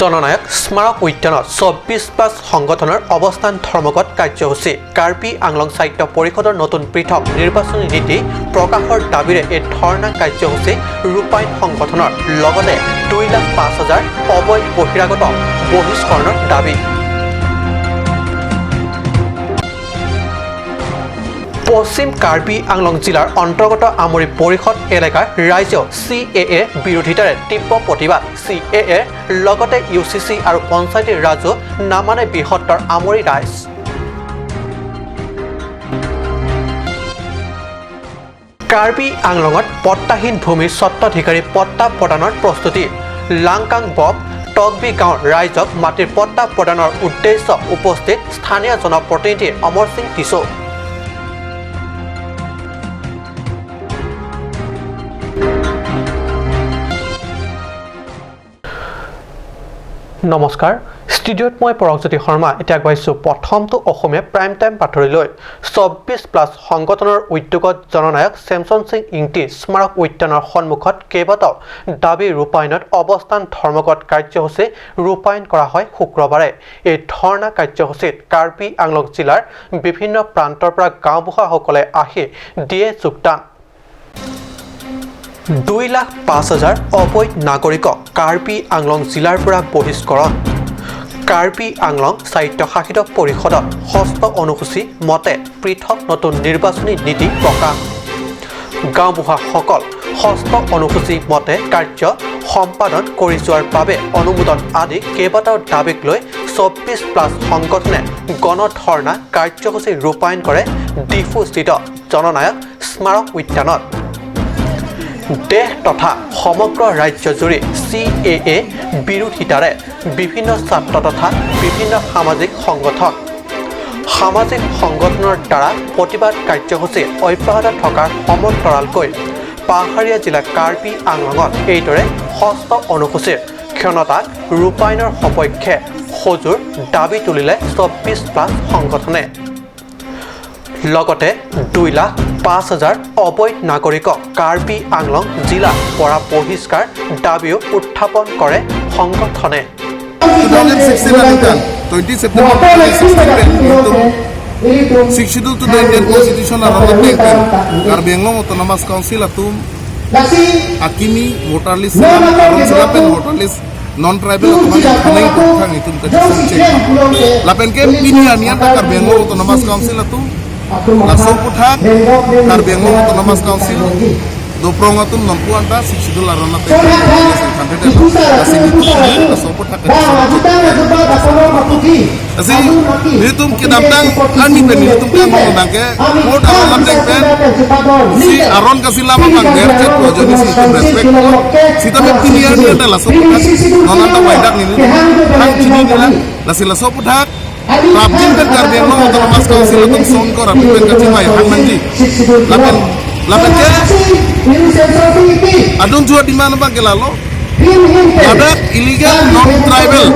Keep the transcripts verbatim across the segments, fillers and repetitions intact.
জননায়ক স্মাৰক উদ্যানত চৌব্বিছ প্লাছ সংগঠনৰ অৱস্থান ধৰ্মঘট কাৰ্যসূচী। কাৰ্বি আংলং সাহিত্য পৰিষদৰ নতুন পৃথক নিৰ্বাচনী নীতি প্ৰকাশৰ দাবীৰে এই ধৰ্ণা কাৰ্যসূচী ৰূপায়ণ সংগঠনৰ। লগতে দুই লাখ পাঁচ হাজাৰ অবৈধ বহিৰাগত বহিষ্কৰণৰ দাবী। পশ্চিম কাৰ্বি আংলং জিলাৰ অন্তৰ্গত আমৰি পৰিষদ এলেকাৰ ৰাইজেও চি এ এ বিৰোধিতাৰে তীব্ৰ প্ৰতিবাদ। চি এ এৰ লগতে ইউ চি চি আৰু পঞ্চায়তী ৰাজো নামানে বৃহত্তৰ আমৰি ৰাইজ। কাৰ্বি আংলঙত পট্টাহীন ভূমিৰ স্বত্বাধিকাৰী পট্টা প্ৰদানৰ প্ৰস্তুতি। লাংকাং বক টকবি গাঁৱৰ ৰাইজক মাটিৰ পট্টা প্ৰদানৰ উদ্দেশ্য উপস্থিত স্থানীয় জনপ্ৰতিনিধি অমৰ সিং টিছো। নমস্কাৰ, ষ্টুডিঅ'ত মই পৰকজ্যোতি শৰ্মা। এতিয়া আগুৱাইছো প্ৰথমটো অসমীয়া প্ৰাইম টাইম বাতৰিলৈ। চৌব্বিছ প্লাছ সংগঠনৰ উদ্যোগত জননায়ক ছেমছন সিং ইংতি স্মাৰক উদ্যানৰ সন্মুখত কেইবাটাও দাবী ৰূপায়ণত অৱস্থান ধৰ্মঘট কাৰ্যসূচী ৰূপায়ণ কৰা হয় শুক্ৰবাৰে। এই ধৰ্ণা কাৰ্যসূচীত কাৰ্বি আংলং জিলাৰ বিভিন্ন প্ৰান্তৰ পৰা গাঁওবুঢ়াসকলে আহি দিয়ে যোগদান। দুই লাখ পাঁচ হাজাৰ অবৈধ নাগৰিকক কাৰ্বি আংলং জিলাৰ পৰা বহিষ্কৰণ। কাৰ্বি আংলং স্বায়ত্তশাসিত পৰিষদত ষষ্ঠ অনুসূচী মতে পৃথক নতুন নিৰ্বাচনী নীতি প্ৰকাশ। গাঁওবুঢ়াসকল ষষ্ঠ অনুসূচী মতে কাৰ্য সম্পাদন কৰি যোৱাৰ বাবে অনুমোদন আদি কেইবাটাও দাবীক লৈ চৌব্বিছ প্লাছ সংগঠনে গণ ধৰ্ণা কাৰ্যসূচী ৰূপায়ণ কৰে ডিফুস্থিত জননায়ক স্মাৰক উদ্যানত। দেশ তথা সমগ্ৰ ৰাজ্যজুৰি চি এ এ বিৰোধিতাৰে বিভিন্ন ছাত্ৰ তথা বিভিন্ন সামাজিক সংগঠন, সামাজিক সংগঠনৰ দ্বাৰা প্ৰতিবাদ কাৰ্যসূচী অব্যাহত থকাৰ সমান্তৰালকৈ পাহাৰীয়া জিলা কাৰ্বি আংলঙত এইদৰে ষষ্ঠ অনুসূচীৰ ক্ষণতাক ৰূপায়ণৰ সপক্ষে সজোৰ দাবী তুলিলে চৌব্বিছ প্লাছ সংগঠনে। লগতে দুই লাখ পাঁচ হাজাৰ অবৈধ নাগৰিকক কাৰ্বি আংলং জিলাৰ পৰা বহিষ্কাৰ দাবীও উত্থাপন কৰে সংগঠনে। Two thousand sixteen aningkan, twenty September two thousand sixteen pen, itum Sixth Schedule to the Indian Constitution aron ateng pen Karbi Anglong Autonomous Council atum akimi voter list, aron sila pen voter list non-tribal atum aphan thanai tum thang itum kachisong chek. Lapen ke pini arni anta Karbi Anglong Autonomous Council atum laso aphuthak Karbi Anglong Autonomous Council doprong atum nonpu anta Sixth Schedule aron ateng pen voter list ingthan thekthe. Lasi nelitum laso aphuthak kachisong chek. Lasi nelitum kedamtang arni pen nelitum ke amang abang ke vote aron ateng pen si aron kasilam abang der chet pu ajoine si itum respect. Sitame pini arni anta laso aphuthak non anta waidak nelitum hang chinine lang. Lasi laso aphuthak prapjin pen Karbi Anglong Autonomous Council atum songkor api pen kachimai hang nangji. Lapen, lapen ke adung jua demand abang ke lalo. Ladak illegal non-tribal,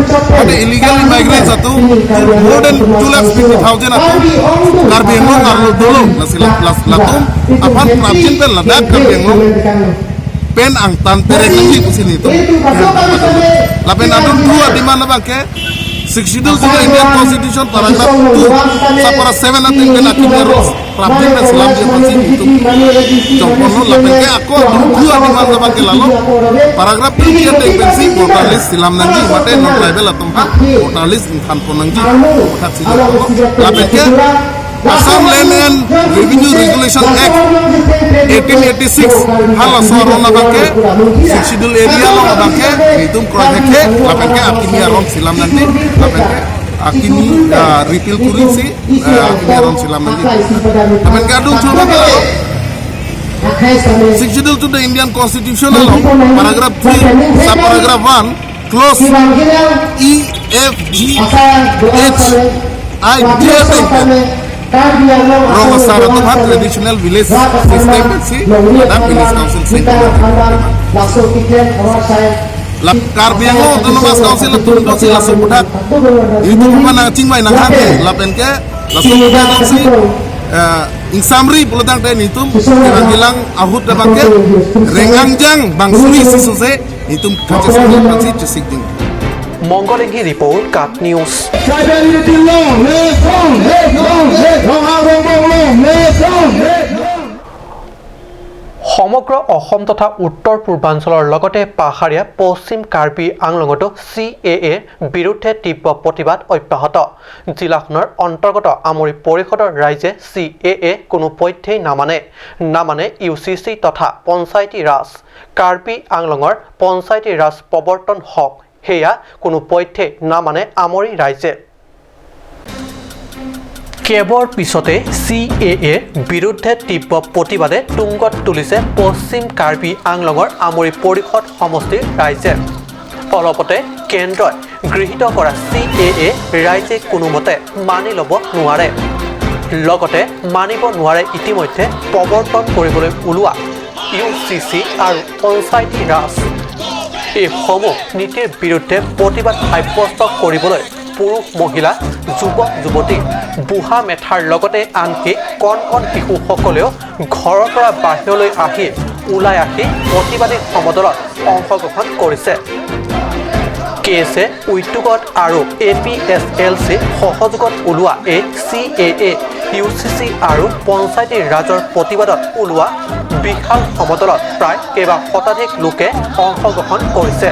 ada illegal immigrants atum more than two lakhs fifty thousand atum Karbi Anglong arlo dolo. Lasi la-, las-, latum aphan prapjin pen ladak Karbi Anglong pen angtan terek nangji pusi nelitum. Lapen adung jua demand abang ke Sixth Schedule to the Indian Constitution paragraph two, subpara seven ateng pen akimi aron prapjin pen selamji aphansi nelitum jongponlo. Lapen ke ako adung jua demand abang ke lalo. Paragraph two ateng pensi voter list selam nangji mate non-tribal atum aphan voter list ingthan pon nangji aphuthak si jongponlo. Lapen ke Assam Land and Revenue Regulation Act eighteen eighty-six halaso aron abang ke Sixth Schedule area along abang ke nelitum kroikre lapen ke akimi aron selam nangji lapen ke akimi, ah, repeal kurisi, ah, akimi aron selam nangji. Lapen ke adung jua abang ke lalo. Sixth Schedule to the Indian Constitution along paragraph three, subparagraph one, clause E, F, G, H, I, D ateng pen rong asar atum aphan traditional village system pensi ladak village council si. La Karbi Anglong Autonomous Council atum aphansi laso aphuthak nelitum aphan nangchingvai nangkhan lapen ke laso aphuthak si, eh, ingsamri pulotangte nelitum kelang kelang ahut abang ke rengangjang bang suri si sose nelitum kachesong aphansi chesik ding. Mongol Enghi report, KAT News. Tribal unity long live, long live, long live, long live, long live, long live. সমগ্ৰ অসম তথা উত্তৰ পূৰ্বাঞ্চলৰ লগতে পাহাৰীয়া পশ্চিম কাৰ্বি আংলঙতো চি এ এ বিৰুদ্ধে তীব্ৰ প্ৰতিবাদ অব্যাহত। জিলাখনৰ অন্তৰ্গত আমৰি পৰিষদৰ ৰাইজে চি এ এ কোনো পধ্যেই নামানে। নামানে ইউ চি চি তথা পঞ্চায়তী ৰাজ। কাৰ্বি আংলঙৰ পঞ্চায়তী ৰাজ প্ৰৱৰ্তন হওক, সেয়া কোনো পধ্যেই নামানে আমৰি ৰাইজে। কেবৰ পিছতে চি এ এ বিৰুদ্ধে তীব্ৰ প্ৰতিবাদে তুংগত তুলিছে পশ্চিম কাৰ্বি আংলঙৰ আমৰি পৰিষদ সমষ্টিৰ ৰাইজে। অলপতে কেন্দ্ৰই গৃহীত কৰা চি এ এ ৰাইজে কোনোমতে মানি ল'ব নোৱাৰে। লগতে মানিব নোৱাৰে ইতিমধ্যে প্ৰৱৰ্তন কৰিবলৈ ওলোৱা ইউ চি চি আৰু পঞ্চায়তী ৰাজ। এইসমূহ নীতিৰ বিৰুদ্ধে প্ৰতিবাদ সাব্যস্ত কৰিবলৈ পুৰুষ, মহিলা, যুৱক, যুৱতী, বুঢ়া মেথাৰ লগতে আনকি কণ কণ শিশুসকলেও ঘৰৰ পৰা বাহিৰলৈ আহি, ওলাই আহি প্ৰতিবাদী সমদলত অংশগ্ৰহণ কৰিছে। কে এছ এ উদ্যোগত আৰু এ পি এছ এল চি সহযোগত ওলোৱা এই চি এ এ, ইউ চি চি আৰু পঞ্চায়তী ৰাজৰ প্ৰতিবাদত ওলোৱা বিশাল সমদলত প্ৰায় কেইবা শতাধিক লোকে অংশগ্ৰহণ কৰিছে।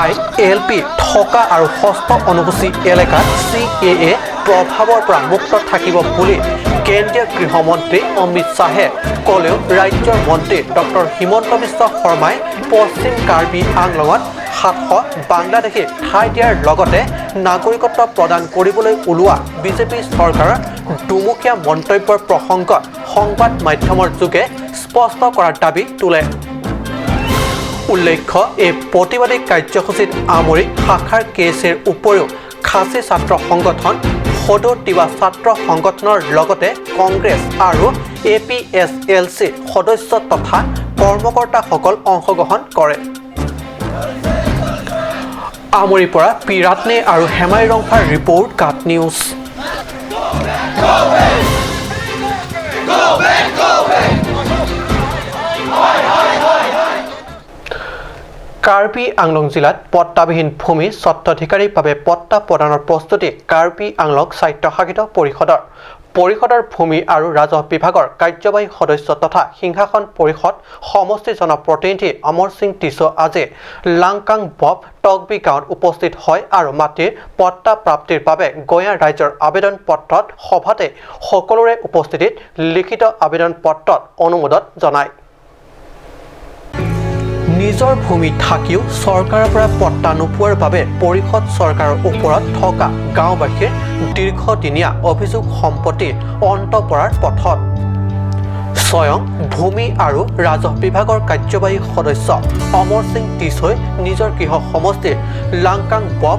আই এল পি থকা আৰু ষষ্ঠ অনুসূচী এলেকাত চি এ এ প্ৰভাৱৰ পৰা মুক্ত থাকিব বুলি কেন্দ্ৰীয় গৃহমন্ত্ৰী অমিত শ্বাহে ক'লেও ৰাজ্যৰ মন্ত্ৰী ডক্টৰ হিমন্ত বিশ্ব শৰ্মাই পশ্চিম কাৰ্বি আংলঙত সাতশ বাংলাদেশীক ঠাই দিয়াৰ লগতে নাগৰিকত্ব প্ৰদান কৰিবলৈ ওলোৱা বি জে পি চৰকাৰৰ দুমুখীয়া মন্তব্যৰ প্ৰসংগত সংবাদ মাধ্যমৰ যোগে স্পষ্ট কৰাৰ দাবী তোলে। উল্লেখ্য, এই প্ৰতিবাদী কাৰ্যসূচীত আমৰি শাখাৰ কে এছ এৰ উপৰিও খাচী ছাত্ৰ সংগঠন, সদৌ তিৱা ছাত্ৰ সংগঠনৰ লগতে কংগ্ৰেছ আৰু এ পি এছ এল চি সদস্য তথা কৰ্মকৰ্তাসকল অংশগ্ৰহণ কৰে। আমৰিৰ পৰা পি ৰাটনে আৰু হেমাই ৰংফাৰ ৰিপৰ্ট, কাট নিউজ। কাৰ্বি আংলং জিলাত পট্টাবিহীন ভূমি স্বত্বাধিকাৰীৰ বাবে পট্টা প্ৰদানৰ প্ৰস্তুতি কাৰ্বি আংলং স্বায়ত্তশাসিত পৰিষদৰ। পৰিষদৰ ভূমি আৰু ৰাজহ বিভাগৰ কাৰ্যবাহী সদস্য তথা সিংহাসন পৰিষদ সমষ্টি জনপ্ৰতিনিধি অমৰ সিং টিছো আজি লাংকাং বব টকবি গাঁৱত উপস্থিত হয় আৰু মাটিৰ পট্টা প্ৰাপ্তিৰ বাবে গঞা ৰাইজৰ আবেদন পত্ৰত সভাতে সকলোৰে উপস্থিতিত লিখিত আবেদন পত্ৰত অনুমোদন জনায়। নিজৰ ভূমি থাকিও চৰকাৰৰ পৰা পট্টা নোপোৱাৰ বাবে পৰিষদ চৰকাৰৰ ওপৰত থকা গাঁওবাসীৰ দীৰ্ঘদিনীয়া অভিযোগ সম্প্ৰতি অন্ত পৰাৰ পথত। স্বয়ং ভূমি আৰু ৰাজহ বিভাগৰ কাৰ্যবাহী সদস্য অমৰ সিং টিছই নিজৰ গৃহ সমষ্টিৰ লাংকাং বব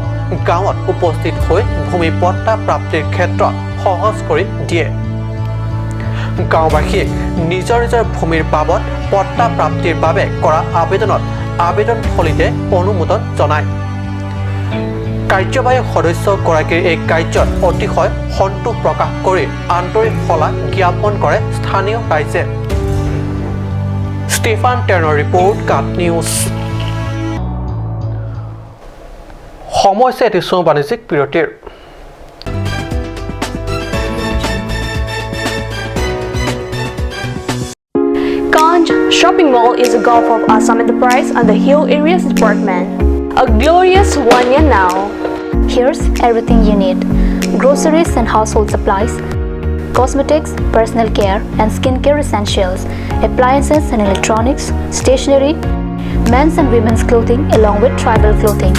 গাঁৱত উপস্থিত হৈ ভূমি পট্টা প্ৰাপ্তিৰ ক্ষেত্ৰত সহজ কৰি দিয়ে। গাঁওবাসীয়ে নিজৰ নিজৰ ভূমিৰ বাবদ পট্টা প্ৰাপ্তিৰ বাবে কৰা আবেদনত আবেদন থলীতে অনুমোদন জনায়। কাৰ্যবাহী সদস্যগৰাকীৰ এই কাৰ্যত অতিশয় সন্তোষ প্ৰকাশ কৰি আন্তৰিক শলাগ জ্ঞাপন কৰে স্থানীয় ৰাইজে। ষ্টেফান টেৰ্ণৰ ৰিপৰ্ট, কাট নিউজ। সময় হৈছে এটি চমু বাণিজ্যিক বিৰতিৰ। Ganj Shopping Mall is a Gulf of Assam Enterprise and the Hill Areas Department. A glorious one year now. Here's everything you need: groceries and household supplies, cosmetics, personal care and skincare essentials, appliances and electronics, stationery, men's and women's clothing along with tribal clothing.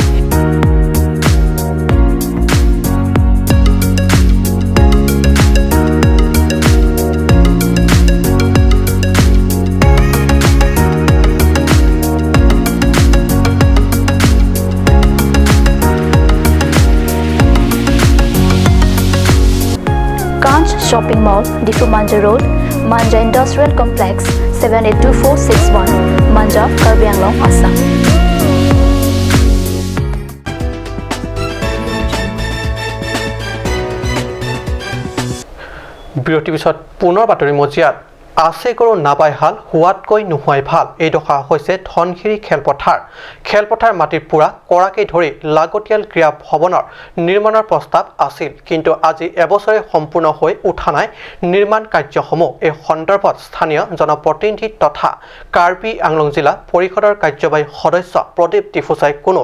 Ganj Shopping Mall, Diphu Manja Road, Manja Industrial Complex, seven eight two four six one, Manja, Karbi Anglong, Assam. বিৰতিৰ পিছত পুনৰ বাতৰি মজিয়াত। আছে গৰু নাবাই হাল, হোৱাতকৈ নোহোৱাই ভাল। এই ডোখৰ হৈছে ধনশিৰি খেলপথাৰ। খেলপথাৰ মাটিৰ পুৰা কৰাকে ধৰি লাগতিয়াল ক্ৰীড়া ভৱনৰ নিৰ্মাণৰ প্ৰস্তাৱ আছিল, কিন্তু আজি এবছৰে সম্পূৰ্ণ হৈ উঠা নাই নিৰ্মাণ কাৰ্যসমূহ। এই সন্দৰ্ভত স্থানীয় জনপ্ৰতিনিধি তথা কাৰ্বি আংলং জিলা পৰিষদৰ কাৰ্যবাহী সদস্য প্ৰদীপ ডিফুচাই কোনো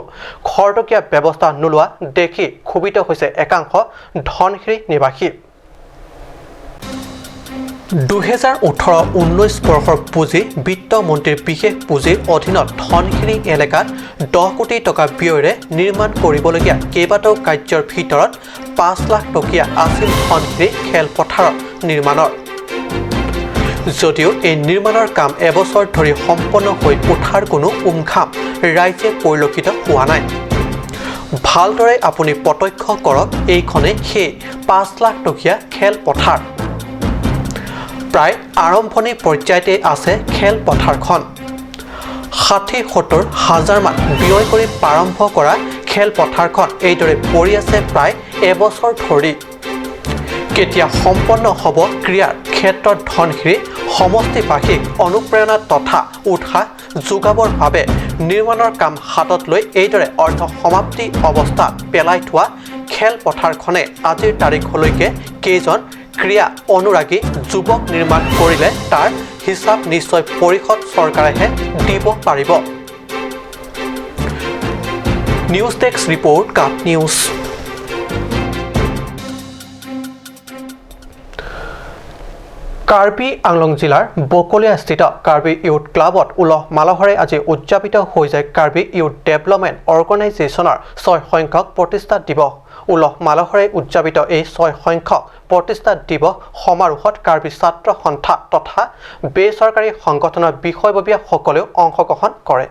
খৰতকীয়া ব্যৱস্থা নোলোৱা দেখি ক্ষোভিত হৈছে একাংশ ধনশিৰি নিবাসী। দুহেজাৰ ওঠৰ ঊনৈছ বৰ্ষৰ পুঁজি বিত্ত মন্ত্ৰীৰ বিশেষ পুঁজিৰ অধীনত ধনশিৰি এলেকাত দহ কোটি টকা ব্যয়েৰে নিৰ্মাণ কৰিবলগীয়া কেইবাটাও কাৰ্যৰ ভিতৰত পাঁচ লাখ টকীয়া আছিল ধনশিৰি খেলপথাৰৰ নিৰ্মাণৰ। যদিও এই নিৰ্মাণৰ কাম এবছৰ ধৰি সম্পন্ন হৈ উঠাৰ কোনো উমঘাম ৰাইজে পৰিলক্ষিত হোৱা নাই। ভালদৰে আপুনি প্ৰত্যক্ষ কৰক, এইখনে সেই পাঁচ লাখ টকীয়া খেলপথাৰ। প্ৰায় আৰম্ভণি পৰ্যায়তে আছে খেলপথাৰখন। ষাঠি সত্তৰ হাজাৰ মান ব্যয় কৰি প্ৰাৰম্ভ কৰা খেলপথাৰখন এইদৰে পৰি আছে প্ৰায় এবছৰ ধৰি। কেতিয়া সম্পন্ন হ'ব ক্ৰীড়াৰ ক্ষেত্ৰত ধনশিৰি সমষ্টিবাসীক অনুপ্ৰেৰণা তথা উৎসাহ যোগাবৰ বাবে নিৰ্মাণৰ কাম হাতত লৈ এইদৰে অৰ্ধ সমাপ্তি অৱস্থাত পেলাই থোৱা খেলপথাৰখনে আজিৰ তাৰিখলৈকে কেইজন ক্ৰীড়া অনুৰাগী যুৱক নিৰ্মাণ কৰিলে তাৰ হিচাপ নিশ্চয় পৰিষদ চৰকাৰেহে দিব পাৰিব। নিউজ ডেস্ক ৰিপৰ্ট, কাট নিউজ। কাৰ্বি আংলং জিলাৰ বকলীয়াস্থিত কাৰ্বি ইউথ ক্লাবত উলহ মালহেৰে আজি উদযাপিত হৈ যায় কাৰ্বি ইউথ ডেভেলপমেণ্ট অৰ্গেনাইজেশ্যনৰ ছয় সংখ্যক প্ৰতিষ্ঠা দিৱস। উলহ মালহেৰে উদযাপিত এই ছয় সংখ্যক প্ৰতিষ্ঠা দিৱস সমাৰোহত কাৰ্বি ছাত্ৰ সন্থা তথা বেচৰকাৰী সংগঠনৰ বিষয়ববীয়াসকলেও অংশগ্ৰহণ কৰে।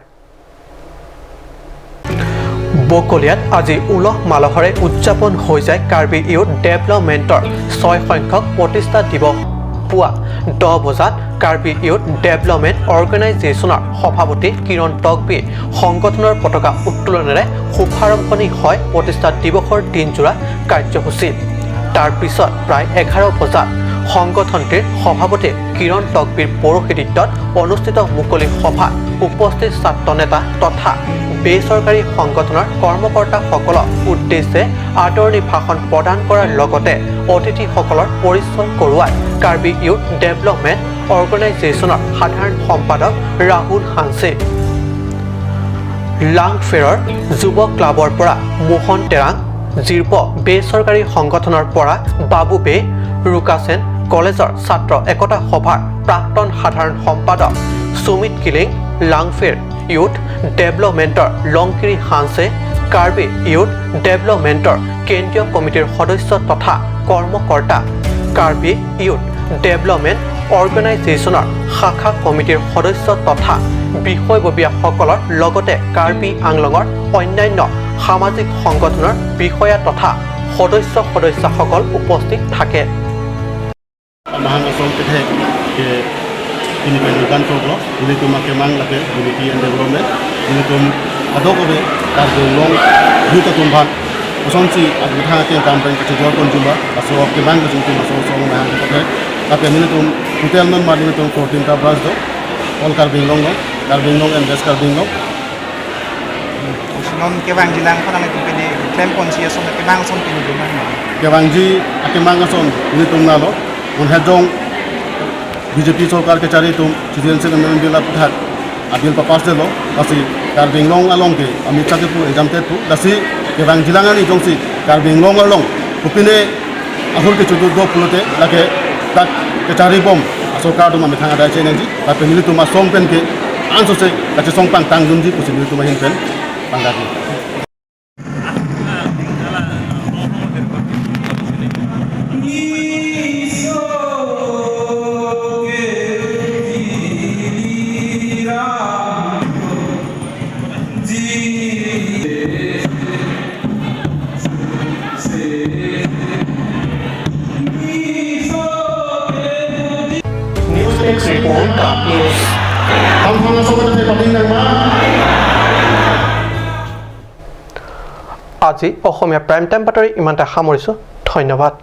বকলীয়াত আজি উলহ মালহেৰে উদযাপন হৈ যায় কাৰ্বি ইউথ ডেভেলপমেণ্টৰ ছয় সংখ্যক প্ৰতিষ্ঠা দিৱস। পুৱা দহ বজাত কাৰ্বি ইউথ ডেভেলপমেণ্ট অৰ্গেনাইজেশ্যনৰ সভাপতি কিৰণ তকবী সংগঠনৰ পতাকা উত্তোলনেৰে শুভাৰম্ভণি হয় প্ৰতিষ্ঠা দিৱসৰ দিনজোৰা কাৰ্যসূচী। তাৰ পিছত প্ৰায় এঘাৰ বজাত সংগঠনটিৰ সভাপতি কিৰণ তকবীৰ পৌৰোহিত্যত অনুষ্ঠিত মুকলি সভাত উপস্থিত ছাত্ৰ নেতা তথা বেচৰকাৰী সংগঠনৰ কৰ্মকৰ্তাসকলক উদ্দেশ্যে আদৰণি ভাষণ প্ৰদান কৰাৰ লগতে অতিথিসকলৰ পৰিচয় কৰোৱাই কাৰ্বি ইউথ ডেভেলপমেণ্ট অৰ্গেনাইজেশ্যনৰ সাধাৰণ সম্পাদক ৰাহুল হানছে, লাংফেৰৰ যুৱ ক্লাবৰ পৰা মোহন টেৰাং, জিৰ্প বেচৰকাৰী সংগঠনৰ পৰা বাবু বে, ৰুকাছেন কলেজৰ ছাত্ৰ একতা সভাৰ প্ৰাক্তন সাধাৰণ সম্পাদক সুমিত কিলিং, লাংফেৰ ইউথ ডেভেলপমেণ্টৰ লংকিৰি হানছে, কাৰ্বি ইউথ ডেভেলপমেণ্টৰ কেন্দ্ৰীয় কমিটিৰ সদস্য তথা কৰ্মকৰ্তা, কাৰ্বি ইউথ ডেভেলপমেণ্ট অৰ্গেনাইজেশ্যনৰ শাখা কমিটিৰ সদস্য তথা বিষয়ববীয়াসকলৰ লগতে কাৰ্বি আংলঙৰ অন্যান্য সামাজিক সংগঠনৰ বিষয়া তথা সদস্য সদস্যাসকল উপস্থিত থাকে। Mahang asong kethek ke ini pen dukan toklo, ilitum akemang lake unity and development, ilitum adok ave Karbi Anglong youth atum aphan kosonsi agbetha akengkam pen kachejor ponji ba, laso akemang kachung tum laso asong Mahang kethek. Lapen ilitum total non mali ilitum fourteen ta branch do, all Karbi Anglong lo, Karbi Anglong and West Karbi Anglong. Non kevangji lang aphan nangtum pini klem ponsi ason kevang ason pini dun nang. Kevangji akemang ason ilitum nalo, un hajong B J P sorkar kechari atum citizenship amendment bill aputhak abill papass detlo, lasi Karbi Anglong along ke Amit Shah kepu ejam te pu, lasi kevangji lang ani jongsi Karbi Anglong along kopine ahur kecho do pulote lake dak kechari bom asorkar atum amethang adai chenangji, lapen ilitum asong pen ke ansose kachesong pangtang dunji pusi ilitum ahin pen pangdagi. News Desk Report, Kaat News. Hamphang asong kata pating nang ma. আজি Asamiya prime time বাতৰি ইমানতে সামৰিছোঁ। ধন্যবাদ।